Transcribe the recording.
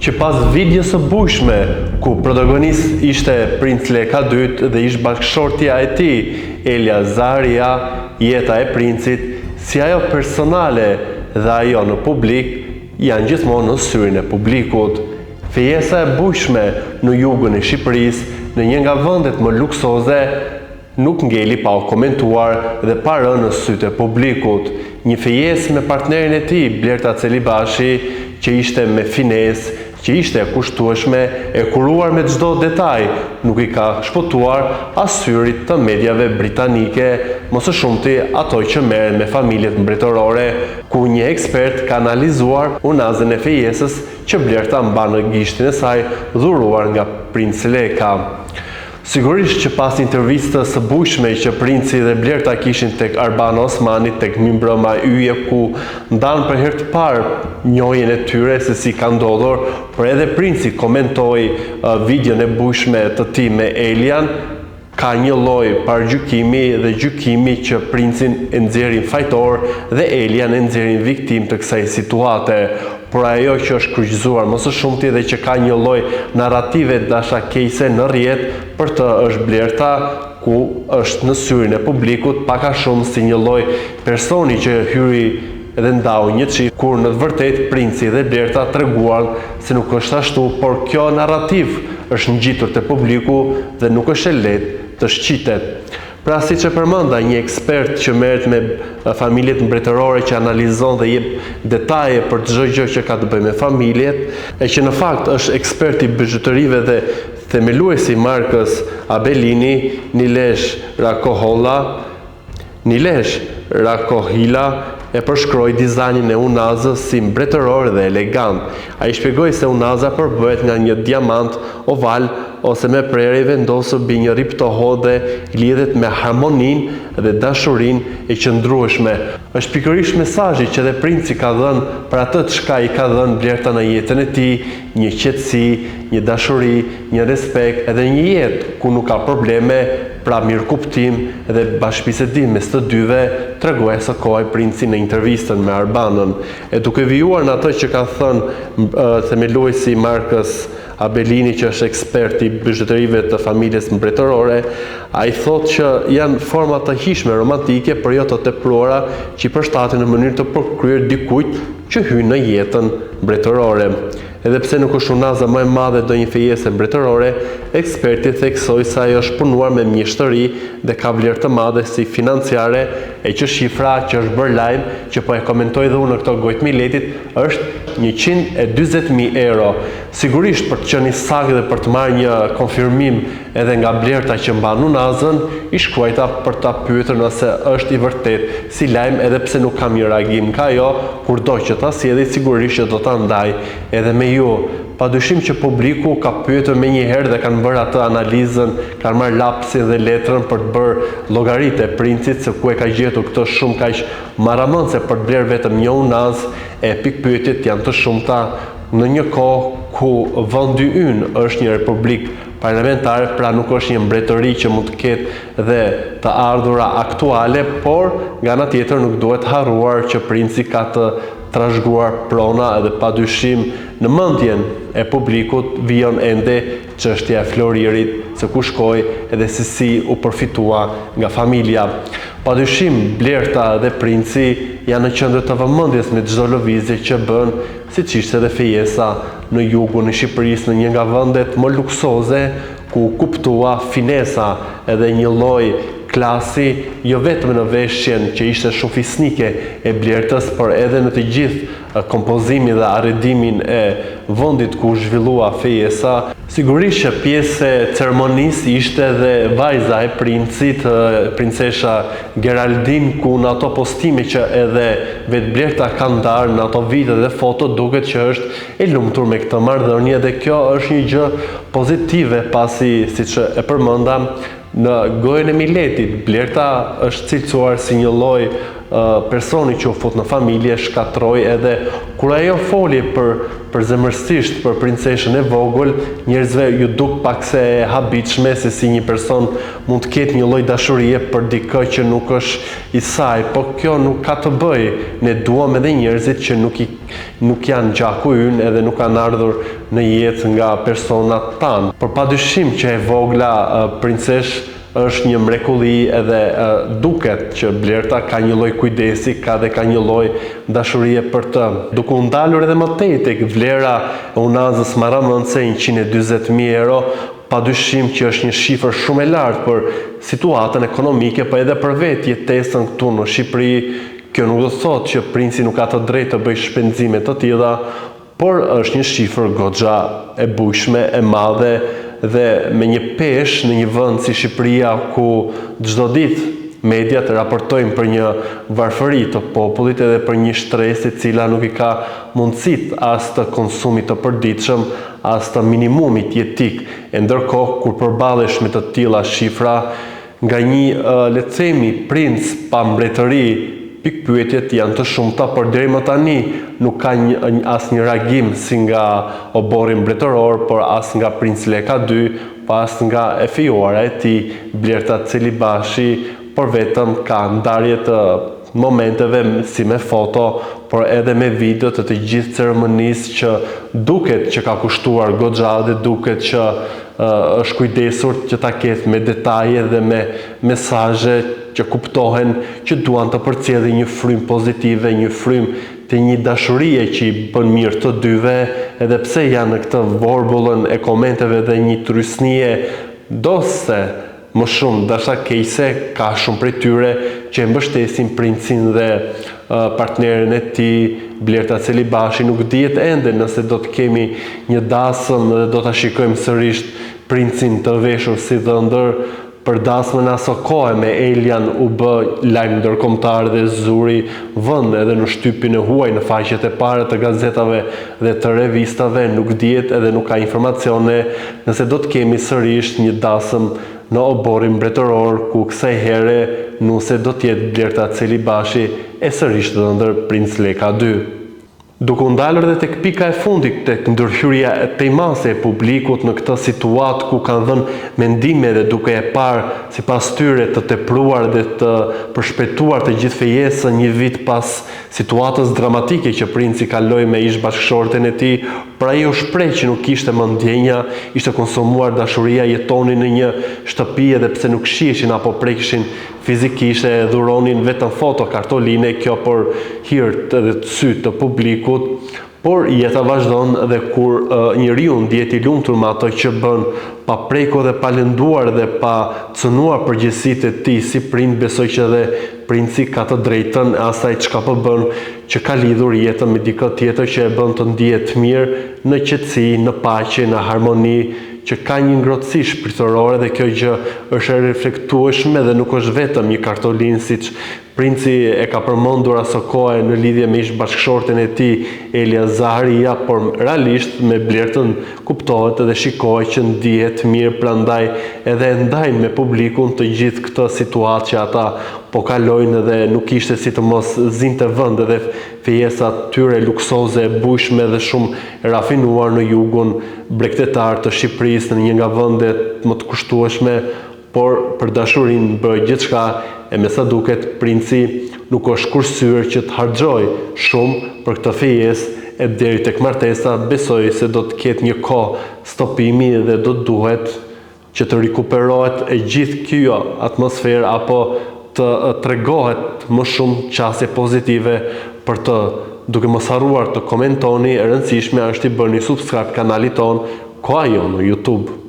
Që pas videos së bujshme, ku protagonist ishte Princ Leka II dhe ish-bashkëshortja e tij, Elia Zaharia, jeta e princit, si ajo personale dhe ajo në publik, janë gjithmonë në syrin e publikut. Fejesa e bujshme në jugun e Shqipërisë, në një nga vendet më luksoze, nuk ngeli pa u komentuar dhe pa rënë në sytë e publikut. Një fejesë me partnerin e tij, Blerta Celibashi, që ishte me finesë, që ishte e kushtueshme, e kuruar me çdo detaj, nuk i ka shpëtuar as syrit të mediave britanike, më së shumti ato që merren me familjet mbretërore, ku një ekspert ka analizuar unazën e fejesës që Blerta mban në gishtin e saj dhuruar nga Princ Leka. Sigurisht që pas intervistës së bujshme që Princi dhe Blerta kishin tek Arbana Osmani tek Mirëmbrëma Yje ku ndanë për herë të parë njohjen e tyre se si ka ndodhur, por edhe Princi komentoi videon e bujshme të tij me Elian, ka një lloj paragjykimi dhe gjykimi që Princin e nxjerrin fajtor dhe Elian e nxjerrin viktimë të kësaj situate. Por ajo që është kryqëzuar më së shumti dhe që ka një lloj narrative dashakeqëse në rrjet për të është Blerta, ku është në syrin e publikut pak a shumë si një lloj personi që hyri dhe ndau një çift, kur në të vërtetë Princi dhe Blerta treguan se nuk është ashtu, por kjo narrativë është ngjitur te publiku dhe nuk është e lehtë të shqitet. Pra siç e përmenda, një ekspert që merret me familjet mbretërore që analizon dhe jep detaje për çdo gjë që ka të bëjë me familjet, e që në fakt është ekspert i bizhuterive dhe themeluesi i markës Abelini, Nilesh Rakoholla, Nilesh Rakohila e përshkroi dizajnin e unazës si mbretëror dhe elegant. Ai shpjegoi se unaza përbëhet nga një diamant oval ose me prerë i vendosur mbi një rrip të hollë dhe lidhet me harmoninë dhe dashurinë e qëndrueshme. Është pikërisht mesazhi që dhe princi ka dhënë për atë çka i ka dhënë Blerta në jetën e tij, një qetësi, një dashuri, një respekt edhe një jetë ku nuk ka probleme, pra mirëkuptim dhe bashkëbisedim mes të dyve, tregoi asokohe princi në intervistën me Arbanën. E duke vijuar në atë që ka thënë themeluesi i markës Abelini që është ekspert i bizhuterive të familjes mbretërore, ai thotë që janë forma të hijshme romantike, por jo të tepruara, që i përshtaten në mënyrë të përkryer dikujt që hyn në jetën mbretërore. Edhe pse nuk është unaza më e madhe e ndonjë fejese mbretërore, eksperti theksoi se ajo është punuar me mjeshtëri dhe ka vlerë të madhe si financiare e që shifra që është bërë lajm që po e komentoj dhe unë në këto Gojë të Miletit është 140.000 euro. Sigurisht për të qenë i saktë dhe për të marrë një konfirmim edhe nga Blerta që mban unazën, i shkruajta për ta pyetur nëse është i vërtetë si lajm edhe pse nuk kam një reagim nga ajo, kurdo që ta sjelli sigurisht që do ta ndaj edhe me ju. Padyshim që publiku ka pyetur menjëherë dhe kanë bërë atë analizën, kanë marrë lapsin dhe letrën për të bërë llogaritë e princit se ku e ka gjetur këtë shumë kaq marramendëse për të blerë vetëm një unazë e pikëpyetjet janë të shumta në një kohë ku vendi ynë është një republikë parlamentare, pra nuk është një mbretëri që mund të ketë dhe të ardhura aktuale, por nga ana tjetër nuk duhet harruar që princi ka të trashëguar prona edhe padyshim në mendjen e publikut vijon ende çështja e floririt se ku shkoi edhe se si u përfitua nga familja. Padyshim Blerta dhe princi janë në qendër të vëmendjes me çdo lëvizje që bën siç ishte edhe fejesa në jugun e Shqipërisë në një nga vendet më luksoze ku u kuptua finesa edhe një lloj klasi jo vetëm në veshjen që ishte shumë fisnike e Blertës por edhe në të gjithë kompozimin dhe arredimin e vendit ku u zhvillua fejesa. Sigurisht që pjesë e ceremonisë ishte edhe vajza e princit, princesha Geraldine, ku në ato postime që edhe vetë Blerta ka ndarë në ato vite dhe foto duket që është e lumtur me këtë marrëdhënie dhe kjo është një gjë pozitive pasi siç e përmenda në gojën e miletit Blerta është cilësuar si një lloj personi që u fut në familje shkatërroi edhe kur ajo foli për përzemërsisht për princeshën e vogël, njerëzve iu duk pak se e habitshme se si një person mund të ketë një lloj dashurie për dikë që nuk është i saj, po kjo nuk ka të bëjë, ne duam edhe njerëzit që nuk i nuk janë gjaku ynë edhe nuk kanë ardhur në jetë nga personat tanë. Por padyshim që e vogla princeshë është një mrekulli edhe duket që Blerta ka një lloj kujdesi, ka dhe ka një lloj dashurie për të. Duke u ndalur edhe më tej tek vlera e unazës marramendëse 140.000 euro, padyshim që është një shifër shumë e lartë për situatën ekonomike, po edhe për vetë jetesën këtu në Shqipëri. Kjo nuk do të thotë që princi nuk ka të drejtë të bëjë shpenzime të tilla, Por është një shifër goxha e bujshme, e madhe dhe me një peshë në një vend si Shqipëria ku çdo ditë mediat raportojnë për një varfëri të popullit edhe për një shtresë e cila nuk i ka mundësitë as të konsumit të përditshëm, as të minimumit jetik, e ndërkohë kur përballesh me të tilla shifra, Nga një, le të themi, princ pa mbretëri, pikëpyetjet janë të shumta, por deri më tani nuk ka një, asnjë reagim si nga oborri mbretëror, por as nga Princ Leka ii, po as nga e fejuara e tij, Blerta Celibashi, por vetëm ka ndarje të momenteve si me foto, por edhe me video të të gjithë ceremonisë që duket që ka kushtuar goxha dhe duket që është kujdesur që ta ketë me detaje dhe me mesazhe që kuptohen që duan të përcjellin një frymë pozitive, një frymë të një dashurie që i bën mirë të dyve, edhe pse janë në këtë vorbullën e komenteve dhe një trysnie ndonëse Më shumë dashakeqëse ka shumë prej tyre që e mbështesin princin dhe partneren e tij, Blerta Celibashi, nuk dihet ende nëse do të kemi një dasëm dhe do ta shikojmë sërisht princin të veshur si dhëndër. Për dasmën asokohe me Elian u bë lajm ndërkombëtar dhe zuri vend edhe në shtypin e huaj në faqet e para të gazetave dhe të revistave, nuk dihet edhe nuk ka informacione nëse do të kemi sërish një dasëm në oborrin mbretëror ku kësaj here nuse do të jetë Blerta Celibashi e sërish dhëndër Princ Leka ii. Duke u ndalur edhe tek pika e fundit tek ndërhyrja tej mase e publikut në këtë situatë ku kanë dhënë mendime dhe duke e parë sipas tyre të tepruar dhe të përshpejtuar të gjithë fejesën një vit pas situatës dramatike që princi kaloi me ish-bashkëshorten e tij, por ai u shpreh që nuk kishte më ndjenja, ishte konsumuar dashuria, jetonin në një shtëpi edhe pse nuk shiheshin apo prekshin fizikisht e dhuronin vetëm foto kartoline, kjo për hir edhe të sy të publikut. Por jeta vazhdon dhe kur njeriu ndihet i lumtur me ato që bën, pa prekur dhe pa lënduar dhe pa cënuar përgjegjësitë e tij si prind, besoj që edhe princi ka të drejtën e asaj çka po bën, që ka lidhur jetën me dikë tjetër që e bën të ndihet mirë, në qetësi, në paqe, në harmoni, që ka një ngrohtësi shpirtërore dhe kjo gjë është e reflektueshme dhe nuk është vetëm një kartolinë siç Princi e ka përmendur asokohe në lidhje me ish-bashkëshorten e tij, Elia Zaharia, por realisht me Blertën kuptohet dhe shikohet që ndihet mirë prandaj edhe e ndajnë me publikun të gjithë këtë situatë që ata po kalojnë dhe nuk kishte si të mos zinte vend edhe fejesa e tyre luksoze e bujshme dhe shumë e rafinuar në jugun bregdetar të Shqipërisë në një nga vendet më të kushtueshme Por për dashurinë bëhet gjithçka e me sa duket princi nuk është kursyer që të harxhojë shumë për këtë fejesë e deri tek martesa besoj se do të ketë një kohë stopimi dhe do të duhet që të rikuperohet e gjithë kjo atmosferë apo të tregohet më shumë qasje pozitive për të duke mos harruar të komentoni e rëndësishme është t'i bëni subscribe kanalit tonë Koha Jonë në YouTube.